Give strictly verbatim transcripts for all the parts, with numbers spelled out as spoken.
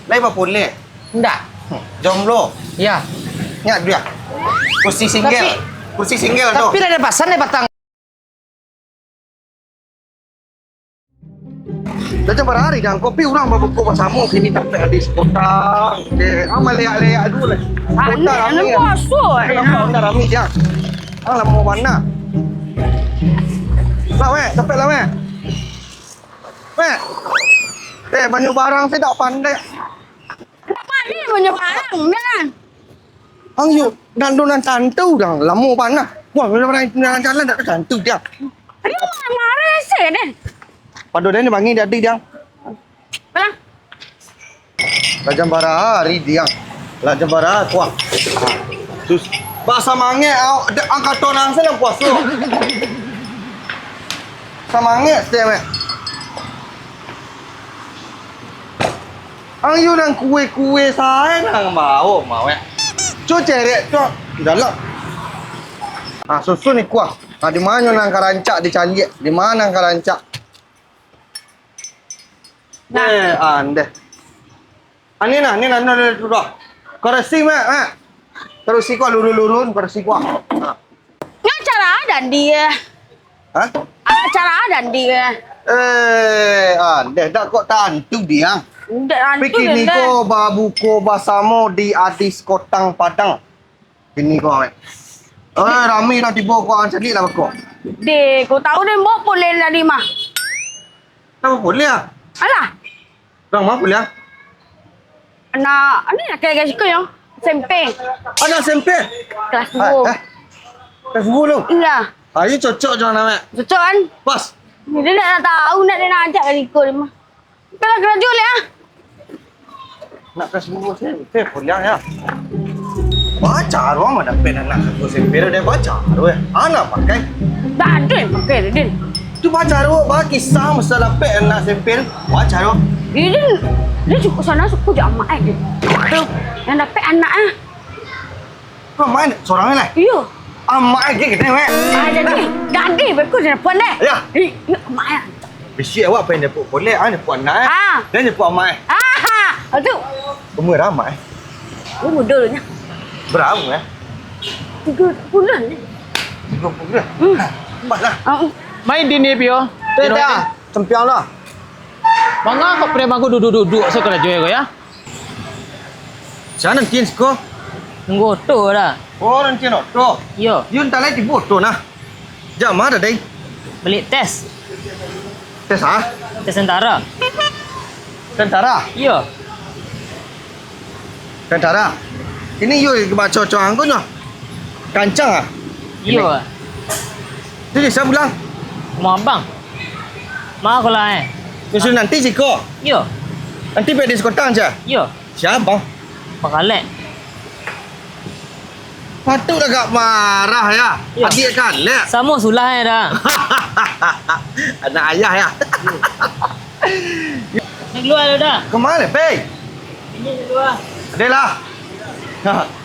Lai bapoleh? Ndak. Hmm, jomblo? Iya. Nyak dia. Kursi singgel. Tapi, kursi singgel tu. Tapi lah ado pasan deh patang. Dah jam bara hari, Dang? Kopi urang babuko basamo kini tampek habis kotang. Deh, ah, maleak-leak dulu lah. Kota rami, ah. Puaso, eh. Kenapa kota rami, Dang? Ah, lamo bana. Lah, weh, tampek lah, weh. Weh. Eh, banyu barang sih tak pandai. Kenapa ni banyu barang, Dang? Ang yu, dan tu nan tantu, Dang. Lamo bana. Wah, udah pernah jalan tak tantu dia. Aduh, marah sih deh. Pado den bangi jadi, Dang. Alah. Lah jam bara hari, Dang. Lah jam bara kuah. Sus. Ba samangek awak, dek angkato nang senang puaso. Samangek setiap, Mek. Ang yu nan kue-kue sae nan bao, mawek. Cu cerek tu, dalam. Ah, susun ni kuah. Ah, di mana nan ka rancak dicaliak? Di mana nan ka rancak? Nah. Eh, andeh. Ah, ni nah, ni nah, ni nah, ni nah. Kursi, Mak, Mak. Kursi kau lurun-lurun, kursi kau. Ah. Nyo acara adan dia. Hah? Acara adan dia. Eh, andeh, dak kok tantu dia. Ndak tantu. Pikir ni dia. Ko babuko basamo di Adis Kotang Padang. Kini ko, eh. Eh, rami dah tibo ko, ang cari lah bako. Deh, kau tahu deh, mbok boleh tadi mah. Tahu boleh ah? Alah. Urang ma kuliah? Anak, ni anak kelas siko yo. S M P. Anak S M P? Kelas duo. Eh, eh. Kelas duo lu? Iya. Ayo cocok jo anak, Mek. Cocok kan? Pas. Dia nak tahu, nak dia nak ajak dari kau mah. Kita lah kerja leh ah. Nak kelas duo S M P kuliah ya. Baca ruang mah dapet anak kelas duo S M P tu, dia baca ruang. Anak pakai. Dah ada yang pakai dah, Din. Tu baca ruang, bah, kisah masa dapet anak S M P tu. Baca ruang. Iya, Din. Dia cukup sana, suku je amak eh, Din. Tu, yang dapet anak ah. Kau main sorang lah. Iyo. Amak eh, gede, Mek. Ah, jadi, jadi, bagus dia pun deh. Ya. Iya, amak eh. Bisi awak pengen nyepuk polek, ah, nyepuk anak eh. Ah. Dia nyepuk amak eh. Ah, tu. Umur amak eh. Umur dulunya. Berapa eh? Tiga bulan ni. Tiga bulan? Hmm. Ha, empat lah. Ah, hmm. Main di ni, Pio. Tidak. Sempiang lah. Manga kok preman ko duduk-duduk sakarajo ko ya? Siapa nanti siko? Nunggu oto dah. Oh, nanti oto. Iyo. Yun talai tibo oto nah. Jak ma tadi? Bali tes. Tes a? Tes tentara. Tentara? Iyo. Tentara? Ini yo baco coang ko nyo. Kancang a? Iyo. Ini. Tu di sa pulang? Rumah abang. Ma ko lah eh. Susun nanti siko. Iyo. Nanti pek di sekotang sia? Iyo. Sia bang? Bang Kalek. Patut agak marah ya. Iyo. Adik Kalek. Samo sulah eh dah. Anak ayah ya. Ni keluar dah. Kemana, Pei? Ini keluar. Adalah.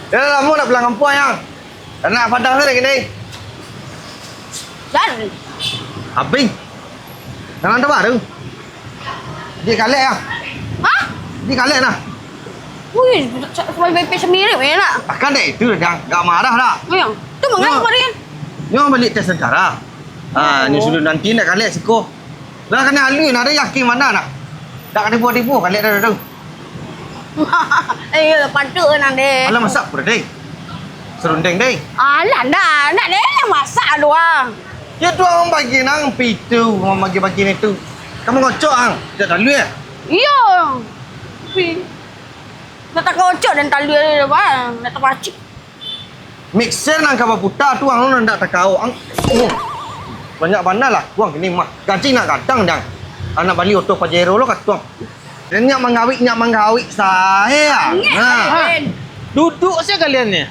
Dah lama nak pulang kampung ya. Anak Padang tu lagi ni. Dan. Abing. Dalam tu baru. Di Kalek ah. Hah? Di Kalek nah. Wih, sampai bebek sendiri weh nak. Akan dek itu dah, gak marah dah. Yang tu mengaku kemarin. Nyo balik tes tentara. Ah, ni sudah nanti nak Kalek siko. Lah kena alui nah, ada yakin mana nah. Tak ada buah-buah Kalek dah tu. Eh, patut nang deh. Alah masak pura deh. Serundeng deh. Alah ndak, ndak deh masak doang. Ya tu orang bagi nang pitu, orang bagi-bagi ni tu. Kamu ngocok ang, tidak talu ya? Iyo. Pi. Nak tak ngocok dan talu ada bang, nak terpacik. Mixer nan ka baputa tu ang nan ndak takao. Ang, oh. Banyak bana lah uang kini mah. Gaji nak gadang dang. Anak bali oto Pajero lo katuang. Dan nyak manggawik, nyak manggawik sae ah. Nah. Duduk saja kalian ni.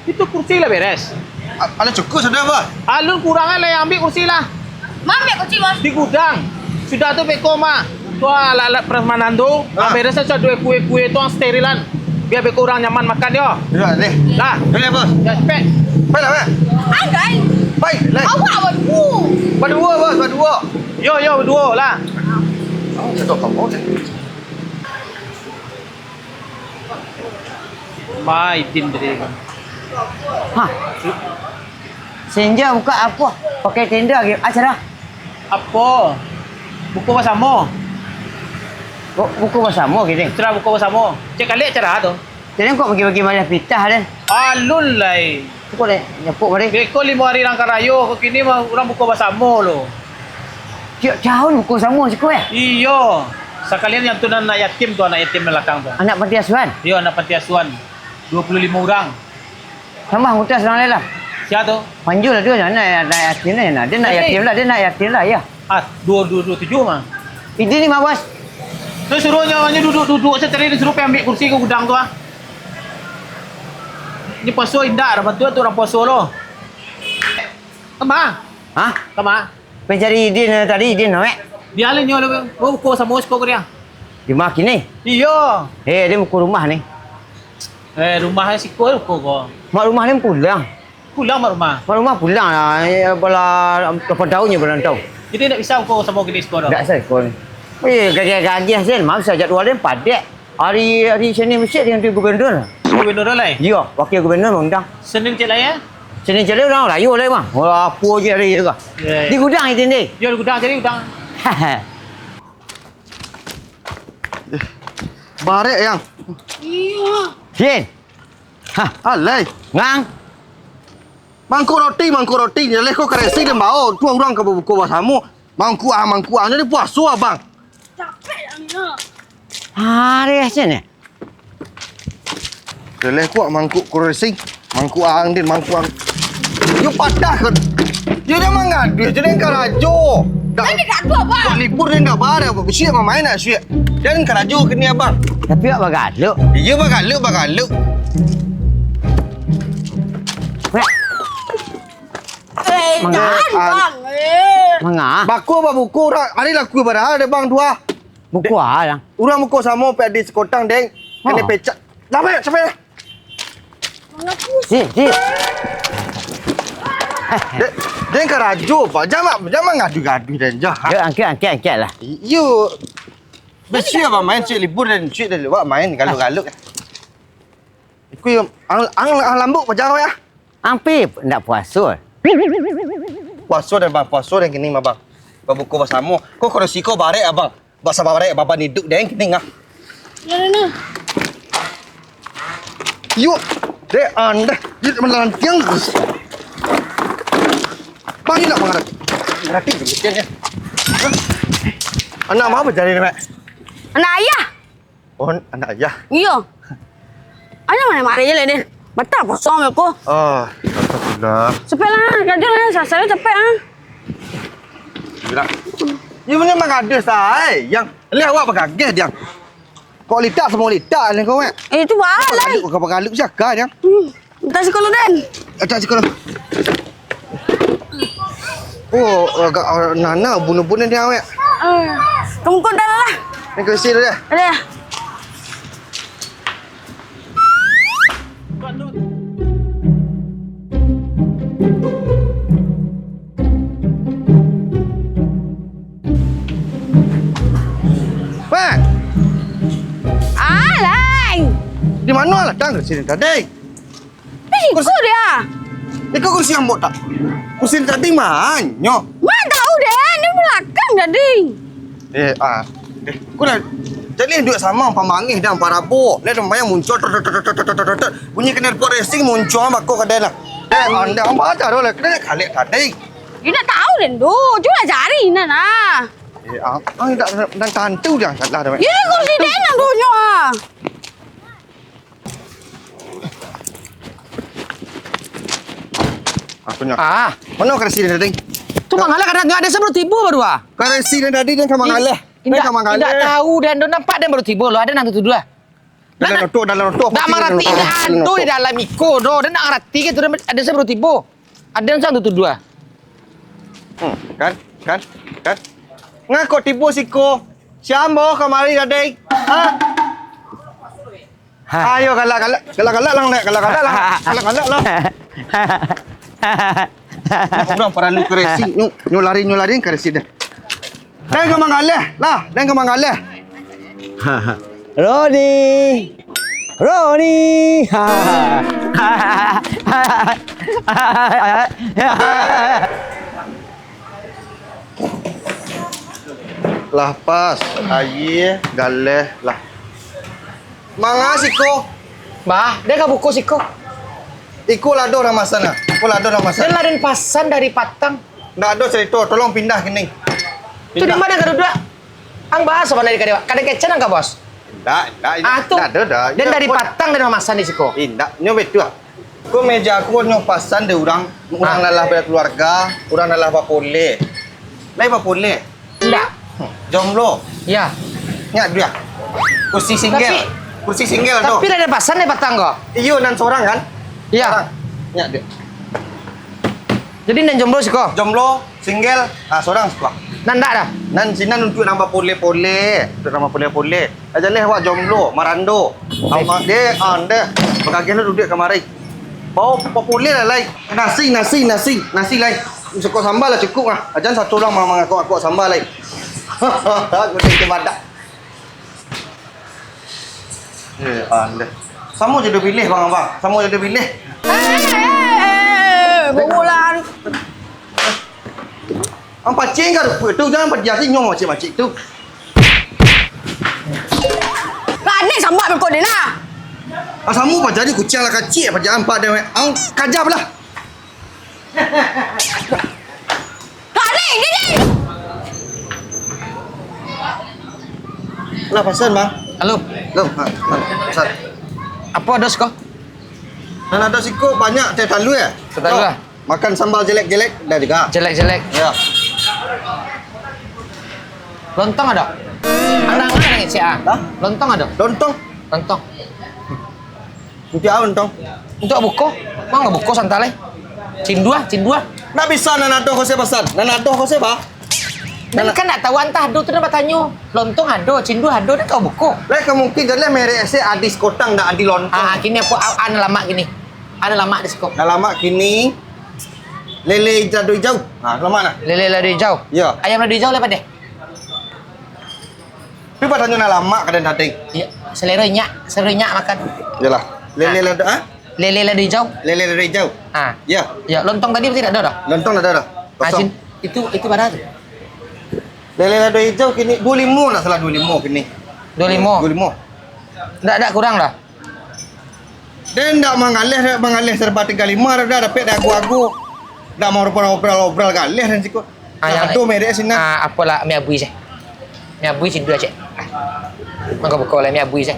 Itu kursi lah beres. Alah cukup sudah, Bos. Alun kurang lah yang ambil kursi lah. Mak ambil kunci, Bos. Di gudang. Sudah tu beko mah. Tu alat-alat prasmanan tu, ah, beres saja dua kue-kue tu yang sterilan. Biar beko orang nyaman makan yo. Iya, deh. Lah. Boleh, Bos. Ya, cepet. Baiklah, Bos. Hai, guys. Baik, lah. Awak berdua. Berdua, Bos, berdua. Yo, yo, berdua lah. Oh, saya tahu kamu, deh. Mai, Din, tadi. Hah? Senja buka apo? Pakai tenda lagi. Acara? Apo? Buko basamo. Bu-, buko basamo kini? Acara buko basamo. Cek kali acara tu. Jadi kok bagi-bagi madah pitah, Den? Alun lai. Kok deh, nyepuk mari. Beko limo hari rangka rayo, kok kini mah urang buko basamo lo. Tiok tahun buko samo siko, eh? Iyo. Sakalian yang tu nan anak yatim tu, anak yatim nan lakang tu. Anak panti asuhan? Iyo, anak panti asuhan. Dua puluh limo urang. Tambah anggota surang lai lah. Sia tu? Panjul lah tu, anak, anak yatim lah, anak. Dia nak yatim lah, dia nak yatim lah, ya. Ah, dua, dua, dua tujuh mah. Ini ni mah, Bos. Tu suruh nyo, nyo duduk-duduk, saya tadi disuruh pai ambil kursi ke gudang tu, ah. Ni puaso indak, dah bantu tu orang puaso lo. Kama? Hah? Kama? Pai cari Idin, eh, tadi Idin, wek. Dia lah nyo lo, oh, buko samo siko ko dia. Di ma kini? Iyo. Eh, dia buko rumah ni. Eh, rumah siko buko ko. Mak rumah ni pulang. Pulang mak rumah. Mak rumah pulang lah. Eh, bala, lapan tahun je, bala tahun. Jadi ndak bisa buko samo kini siko dah? Ndak bisa siko ni. Eh, gagah-gagah sen, mak bisa jadwal dia padat. Hari, hari Senin bisuak dengan tu gubernur. Gubernur lai? Iyo, wakil gubernur mengundang. Senin cek lai, eh? Senin cek lai urang rayo lai, bang. Wah, apo je hari tu kah? Yo, yo. Di gudang itu ni. Yo, di gudang, jadi gudang. Barek, Yang. Iyo. Sin. Hah. Alai. Ngang. Mangkuk roti, mangkuk roti. Jaleh ko karesi den bao. Tu urang ka babuko basamo. Mangkuk ah, mangkuk ah. Jadi puaso, Abang. Capek, Amina. Hari aja ni. Jaleh ko mangkuk karesi. Mangkuk ang, Din, mangkuk ang. Yo patah kan. Yo jan mangaduah, jan karajo. Dak, dak gaduah, Bang. Kok libur ni dak bareh, Bang. Bisuak mamain nak suak. Jan karajo kini, Abang. Tapi awak bagaluk. Iyo, bagaluk, bagaluk. Weh. Eh, manga, jan, ah, Bang, eh. Manga. Bako babuko urang, ari laku barah dek Bang tu ah. Buko ah, Bang. Urang buko samo pek di sekotang, Deng. Kena pecah. Lah, baik, sampai lah. Si, si. Dek, den karajo, Pak. Jan, jan mangaduah-gaduah den, jah. Yo, angkek, angkek, angkek lah. Iyo. Bisuak abang main, cik libur den, cik den lewat main, galuk-galuk. Iku yo, ang, ang, ang lambuk paja weh, ah. Ang pi ndak puaso. Puaso den, Bang, puaso den kini mah, Bang. Babuko basamo. Ko kursi ko barek, Abang. Bak sabarek baban iduik den kini ngah. Yo, yo, yo. Yo, dek anda, yo melantiang. Bang, yo nak mangarati. Mangarati demikian ya. Hah? Anak ma bajari ni, Mak? Anak ayah. Oh, anak ayah. Iyo. Anak ma mari je lah, Den. Batal kosong aku. Oh, astagfirullah. Cepatlah, kerja lah, sasai cepet ah. Gila. Iyo, banyak mangaduah, say. Yang, lihat awak bagageh, Diang. Kok litak, samo litak ni kau, eh? Eh, itu balik. Pagaluk, kau pagaluk siaka, Diang. Hmm. Entah sikolo, Den. Entah sikolo. Oh, agak, ah, nana, bunuh-bunuh dia, awak. Ah, tunggu dah lah. Ni kursi dulu, ya. Ada. Weh! Alai! Di mano lah datang ka siko tadi? Di siko dia. Iko kursi ambo tak? Kursi tadi manyo? Ma tahu deh, di balakang tadi. Eh, ah. Eh, ku lah, jadi duduak samo pamangih dan parabok. Dia lumayan muncul, tet, tet, tet, tet, tet, tet, tet. Bunyi knalpot racing muncul bako kadai lah. Eh, anda ambo aja lah, kena kalek tadi. Indak tahu den tu. Cubo cari nan ah. Eh, abang indak, indak tantu dah salah dah. Ini kursi den nan dunyo ah. Aponyo? Ah. Mano karesi den tadi? Tu mangaleh kadang ado sabalun tibo baru ah. Karesi den tadi den ka mangaleh. Den ka mangaleh. Indak tahu den, den nampak den baru tibo lo, ado nan tuduah. Dalam oto, dalam oto. Ndak marati, ndak ado di dalam iko doh. Den ndak ngarati ka tu, ado sabalun tibo. Ado nan tuduah. Hmm, kan? Kan? Kan? Ngako tibo siko? Sia ambo kamari tadi? Ha? Hai. Ayo, galak-galak, galak-galak lang, Nek, galak-galak lang, galak-galak lang. Urang paralu karesi, nyo, nyo lari, nyo lari karesi deh. Den ka mangaleh, lah, den ka mangaleh. Rodi. Roni. Lah pas, aia, galeh, lah. Manga siko? Bah, den ka buko siko. Iko lah doh nan masan lah. Iko lah doh nan masan. Den lah den pasan dari patang. Ndak ado carito, tolong pindah kini. Tu di ma den ka duduak? Ang bahas apa dari kadewak? Kadai kecen ang ka, Bos? Ndak, ndak, ndak. Ah, tu. Ndak ado doh. Den dari patang den mamasan di siko. Indak, nyo betul ah. Ko meja ko nyo pasan dek urang, urang Ah. nan lah bakaluarga, urang nan lah bapoleh. Lai bapoleh? Indak. Jomblo. Ya. Nyak dia. Kursi singgel. Tapi, Kursi singgel tu. Tapi lah den pasan dari patang ko? Iyo, nan sorang kan? Ya. Sorang. Nyak dia. Jadi nan jomblo siko? Jomblo, singgel, ah, sorang siko. Nan ndak dah? Nan sinan untuak nan bapoleh-poleh, untuak nan bapoleh-poleh. Lah jaleh awak jomblo, marando. Awak deh, ah, deh. Bakagian duduak kamari. Bawa bapoleh lah, lai. Nasi, nasi, nasi, nasi, lai. Cukup sambal lah, cukup lah. Ajan satu urang ma-, mangakok-akok sambal, lai. Gudang ke badak. Eh, anda. Samo jodoh bilih, Bang Abang. Samo jodoh bilih. Eh, eh, eh, eh, bungulan. Ang pacing ka rupa tu, jangan padiasi nyo macik-macik tu. Lah, ni sambak beko ni nah. Ah, samo paja di kuciang lah kacik, paja ampak dewek. Ang kaja lah. Tarik, Didi! Lah, pasan, Bang. Halo. Halo, ha, ha, pasan. Apo ado siko? Nan ado siko banyak teh talua, eh? Teh talua. Makan sambal jelek-jelek, dah juga. Jelek-jelek. Ya. Lontong ado? Anak-anak nangis, ya? Hah? Lontong ado? Lontong? Lontong. Untuak apo, Tong? Untuak buko. Manga buko santai lai. Cindua, cindua. Ndak bisa, nan ado ko se pasan. Nan ado ko se, Bah. Nan kan ndak tahu antah ado tu, ndak batanyo. Lontong ado, cindua ado, ndak tahu buko. Lai ka mungkin jadi merek se Adi Sekotang, ndak Adi Lontong. Ah, kini apo, a-, a nan lamak kini. A nan lamak di siko. Nan lamak kini, lele lado ijau. Ha, lamak nah. Lele lado ijau? Yo. Ayam lado ijau lai padeh? Tapi batanyo nan lamak ka den tadi. Iya, selero inyak, selero inyak makan. Iyolah. Lele Ah. lado, ha? Lele lado ijau. Lele lado ijau. Ah. Ya. Ya, lontong tadi berarti tak ada dah? Lontong tak ada dah. Ah, Kosong. Cin-, itu, itu pada tu. Lele lado ijau kini dua limo nak salah, dua limo kini. Dua limo? Dua limo. Ndak, ndak kurang dah? Den ndak mangaleh, ndak mangaleh serba tiga lima dah, dah dapek dah agu-agu. Ndak mau obral-obral galeh den siko. Ah, Ndak yang ado merek sinan. Ah, apolah, mi abui se. Mi abui cindua cek. Mangko buko lah mi abui se.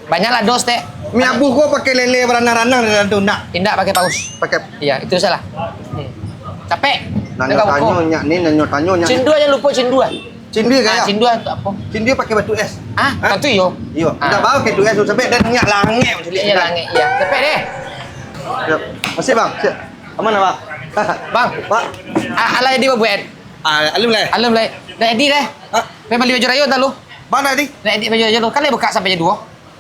Banyaklah dos, Tek. Mi abu ko pakai lele baranang-ranang dalam tu, ndak? Indak, pakai paus. Pakai. Iya, itu salah. Hmm. Capek. Nanyo Dengar tanyo buko. Nyak ni, nanyo tanyo nyak ni. Cindua, jangan lupa cindua. Cindua Ah, kaya? Cindua tu apo? Cindua pakai batu es. Ah, Hah? Tantu iyo. Iyo. Ah. Ndak bau pakai batu es tu, sampai dan nyak langek macam ni. Iya, langek. Iya. Capek deh. Siap. Masih, Bang? Siap. Aman lah, Bang? Bang. Pak. A-, alai di babuan. Ah, alun lai. Alun lai. Dah edit deh. Hah? Pai bali baju rayo dah lu. Bang, dah edit? Dah edit baju rayo lu. Kan lai buka sampai jam dua.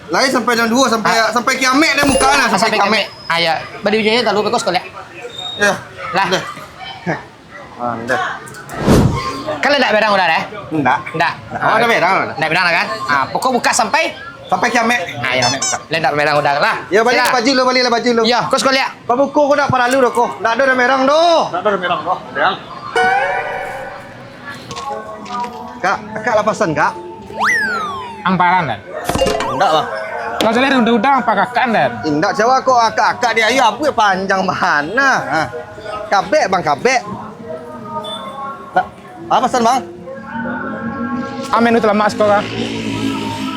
Lai sampai jam dua, sampai, Ah. sampai kiamat dah buka lah, Ah, sampai sampai kiamat. kiamat. Ah, ya. Bali baju rayo dah lu, bagus kau lihat. Ya. Lah. Dah. Ah, dah. Kan lai ndak berang udah deh? Ndak. Ndak. Awak dah berang lah. Ndak berang lah kan? Ah, pokok buka sampai Sampai kiamat. Ah, ya. Lai ndak berang udah lah. Ya, bali Siap. baju lu, bali lah baju lu. Ya, kau sekali ya. Pabuko ko ndak paralu doh ko. Ndak ado ndak berang doh. Ndak ado ndak berang doh. Berang. Kak, akak lah pasan, Kak. Ang paran, Dan? Indak lah. Lah, jaleh udah-udah ang pakakan, Dan? Indak, cawa kok akak-akak di ayu abu panjang bana. Ha. Kabek, Bang, kabek. Nak, apa pasan, Bang? Amin tu lamak siko, Kak.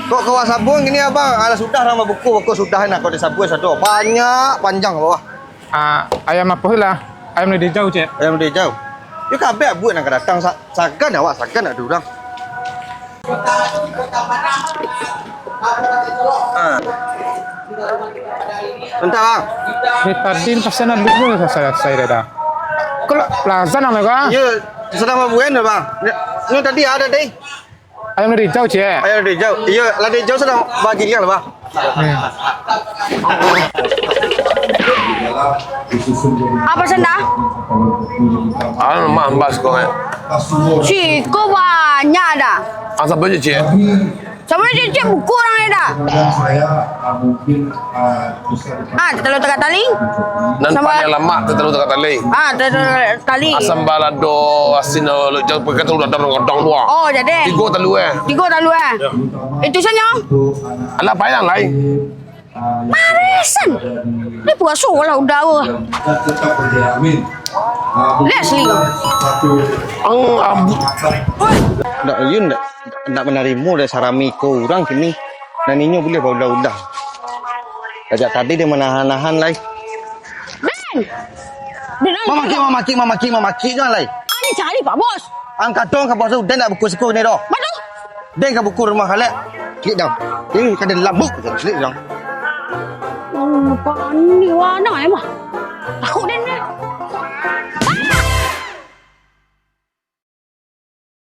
Kok kawa sabuang gini, Abang? Alah, sudah lah babuko, kok sudah nak kok disabuang sado. Banyak, panjang bawah. Ah, ayam apo tu lah? Ayam lado hijau, cek. Ayam lado hijau. Yo kabek buek nan ka datang, sa-, sagan awak, sagan ado urang. Ha. Bentar, Bang. Ni tadi pasanan dulu selesai, selesai dah. Kok lah, lah azan lah, Bang? Yo, sadang babuek dah, Bang. Ni, ni tadi ado tadi. Ayam lado hijau, cek. Ayam lado hijau. Iyo, lado hijau sadang bagiling lah, Bang. Hmm. Apa sanda? Anu, mah, bas kau, eh. Siko banyak dah. Asal baju, cek. Samo ciek buku urang ni dah. Kemudian saya, ah, mungkin, ah, bisa. Ah, teh talua tagak tali. Nan Sama- paling lamak teh talua tagak tali. Ah, teh talua tagak tali. Asam balado, asin, lo, jang pakai talua dadar godang tu, ah. Oh, jadi. Tigo talua, eh. Tigo talua, eh. Ya. Itu sanyo. Alah, paling lain. Marisan. Ni puaso lah udah. Les li kau. Ang abu. Oi. Ndak, Yun, ndak, ndak manarimo dek sarami ko urang kini. Nan inyo buliah baudah-udah. Sajak tadi dia manahan-nahan lai. Ben! Ben, ang Mamaki, mamaki, mamaki, mamaki jo lai. Ang cari Pak Bos. Ang kadang ka bos tu, den ndak buku siko ni doh. Batua? Den ka buku rumah kalek. Klik dang. Ini kada lambuk, klik dang. Hmm, panik wah nang emang. Takut den ni.